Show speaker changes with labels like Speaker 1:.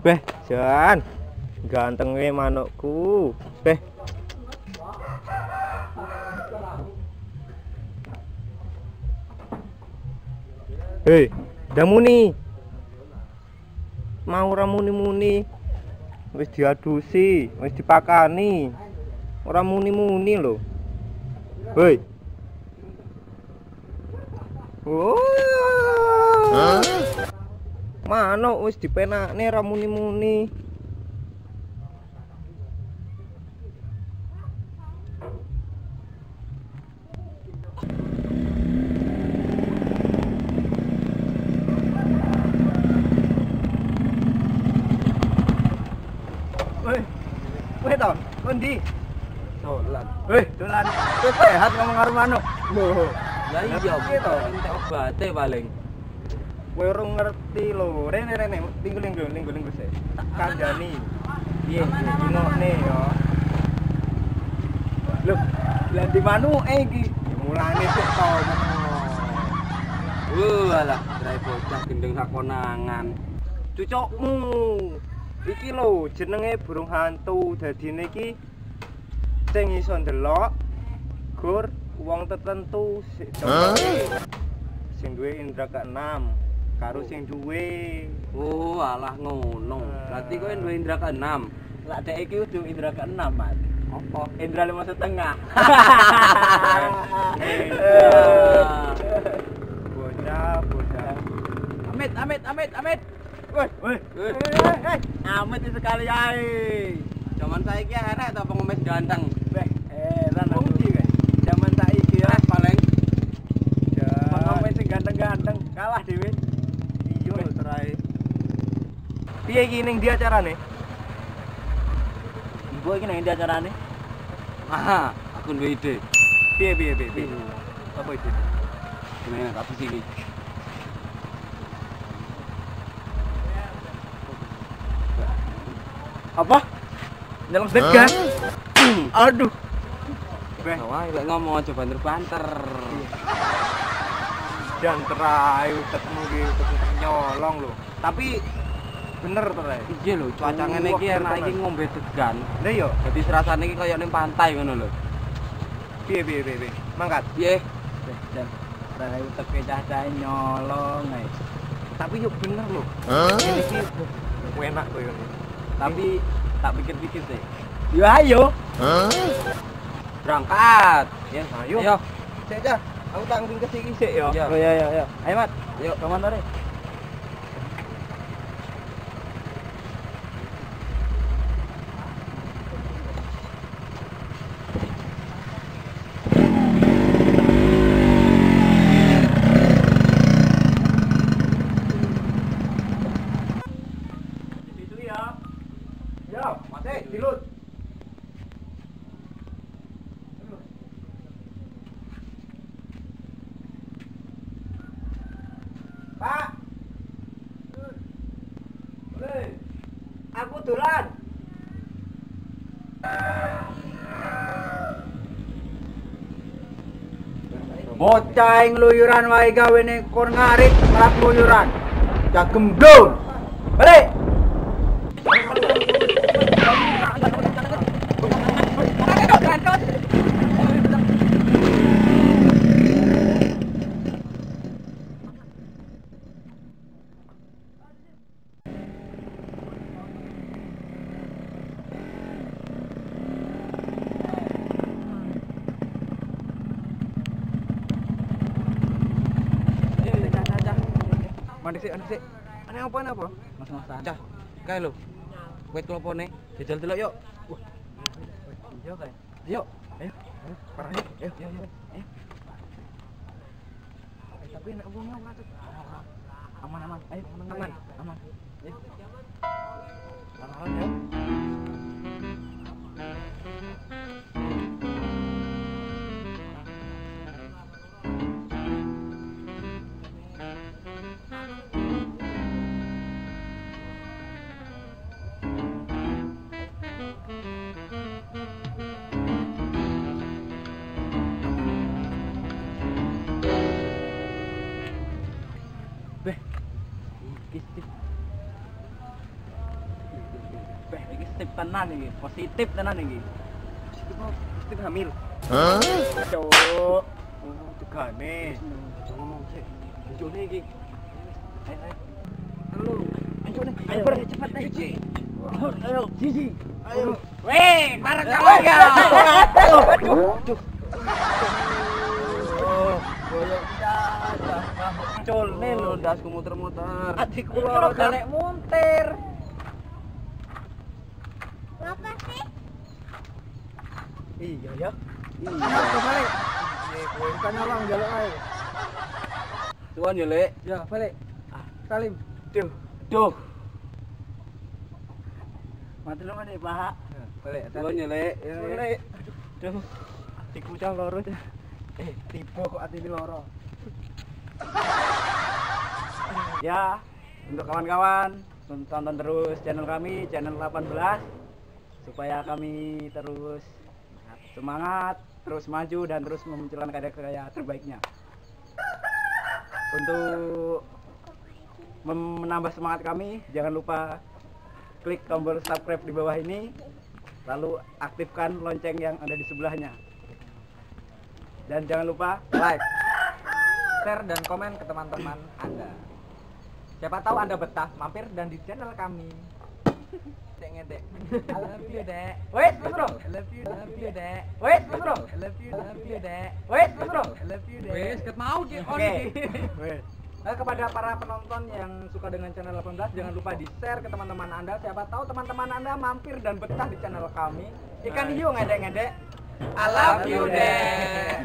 Speaker 1: Beh, jan. Gantenge manukku. Beh. Hei, damuni. Mau ora muni-muni. Wis diadusi, wis dipakani. Ora muni-muni lho. Hei. Oh. Huh? Manuk wis dipenakne ora muni-muni. Woi. Woi to, kondi? Dolan. Woi, dolan. Wis sehat ngomong karo manuk. Lho.
Speaker 2: Lah iya piye to? Entek obate paling.
Speaker 1: Kowe ora ngerti lho. Rene rene, linggo sik. Tak kandhani. Piye dingokne ya.
Speaker 3: Lho, lah ndi manuke iki?
Speaker 1: Mulane sik to.
Speaker 2: Alah, trae bocah gendeng sakonangan.
Speaker 1: Cucukmu. Iki lho jenenge burung hantu. Dadine iki sing iso ndelok gur wong tertentu sing duwe indra keenam karo sing duwe.
Speaker 2: Oh, alah ngono. Berarti kowe duwe indra keenam.
Speaker 3: Lah dek iki kudu indra keenam, Mas.
Speaker 2: Apa?
Speaker 3: Indra 5,5.
Speaker 1: Bocah, bocah.
Speaker 3: Amit, amit, amit, amit.
Speaker 1: Woi, woi.
Speaker 3: Amit sekali ae.
Speaker 2: Zaman saiki enak ta pengemis ganteng.
Speaker 3: Weh, heran aku. Zaman saiki ya
Speaker 2: paling
Speaker 3: pengemis sing ganteng-ganteng kalah dhewe.
Speaker 1: Iya lho terae. Piye iki ning ndi acarane?
Speaker 3: Mbok iki nang ndi acarane?
Speaker 2: Ah, aku duwe ide.
Speaker 1: Piye piye piye. Apa ide?
Speaker 2: Gimana tak iki?
Speaker 3: Apa? Nyelong degan. Aduh.
Speaker 2: Beh, wah, lek ngomong aja banter-banter.
Speaker 1: Jan terai utekmu iki nyolong lho. Tapi bener terai.
Speaker 2: Iya lho, cuaca ngene iki enak iki ngombe degan.
Speaker 1: Lah iya,
Speaker 2: dadi rasane iki kaya ning pantai ngono lho.
Speaker 1: Piye piye piye. Mangkat.
Speaker 2: Piye?
Speaker 3: Jan terai uteke cah-cah nyolong ae.
Speaker 1: Tapi yo bener lho. Ini iki enak koyo ngene.
Speaker 3: Tapi tak pikir-pikir sih. Yo ayo.
Speaker 2: Berangkat.
Speaker 1: Ya, ayo.
Speaker 2: Ayo.
Speaker 1: Sik cah, aku tak ngringkes iki sik ya.
Speaker 3: Oh iya iya iya. Ayo Mat.
Speaker 2: Yuk,
Speaker 3: komandore.
Speaker 1: Dilut. Pak. Boleh. Aku dolan.
Speaker 3: Bocah ing luyuran wae gawene kon ngarit malah luyuran. Cah gemblung. Balik.
Speaker 1: Mandek sik, mandek sik. Ana apa ana apa?
Speaker 2: Mas-masan. Cah, kae lho. Wit klopone, jajal delok yuk.
Speaker 1: Wah. Iya kae.
Speaker 2: Yuk.
Speaker 1: Ayo, ayo, parah yuk. Ayo, ayo, ayo. Tapi enak wong ora tuh.
Speaker 3: Aman aman. Ayo,
Speaker 1: aman.
Speaker 3: Aman.
Speaker 1: Ayo. Aman ya. Beh. Iki.
Speaker 3: Positif tenan iki, positif tenan iki.
Speaker 1: Positif hamil.
Speaker 4: Hah?
Speaker 1: Cuk. Oh, tegane. Ngomong sik. Anjone iki. Ayo, ayo. Telu. Anjone. Ayo cepet ayo. Siji. Ayo, siji. Ayo.
Speaker 2: Weh, bareng kawan ya.
Speaker 1: Aduh. Aduh. Oh, boyok
Speaker 2: Culne lho ndasku muter-muter.
Speaker 3: Adikku loro galek muntir.
Speaker 5: Apa sih?
Speaker 1: Iya ya.
Speaker 3: Iya. Balik. Bukan nyolong njaluk ae.
Speaker 2: Suwun yo, Lek.
Speaker 3: Ya, balik. Salim.
Speaker 1: Duh. Duh.
Speaker 3: Mati lu mana, Pak?
Speaker 1: Balik.
Speaker 2: Suwun yo, Lek.
Speaker 1: Lek. Duh. Atiku cah loro. Tiba kok atine loro.
Speaker 3: Ya, untuk kawan-kawan, tonton terus channel kami, channel 18, supaya kami terus semangat, terus maju dan terus memunculkan karya-karya terbaiknya. Untuk menambah semangat kami, jangan lupa klik tombol subscribe di bawah ini, lalu aktifkan lonceng yang ada di sebelahnya. Dan jangan lupa like,
Speaker 6: share dan komen ke teman-teman Anda. Siapa tahu Anda betah mampir dan di channel kami. Dek ngedek. I love you, Dek.
Speaker 3: Wait, bro.
Speaker 6: I love you, Dek.
Speaker 3: Wait, bro.
Speaker 6: I love you, Dek.
Speaker 3: Wait, bro.
Speaker 6: I love you, Dek.
Speaker 2: Wes, ket mau ki on
Speaker 3: Oke.
Speaker 2: iki.
Speaker 1: Wes.
Speaker 6: Nah, kepada para penonton yang suka dengan channel 18, jangan lupa di-share ke teman-teman Anda. Siapa tahu teman-teman Anda mampir dan betah di channel kami. Ikan hiu ngedek-ngedek.
Speaker 2: I love you, Dek.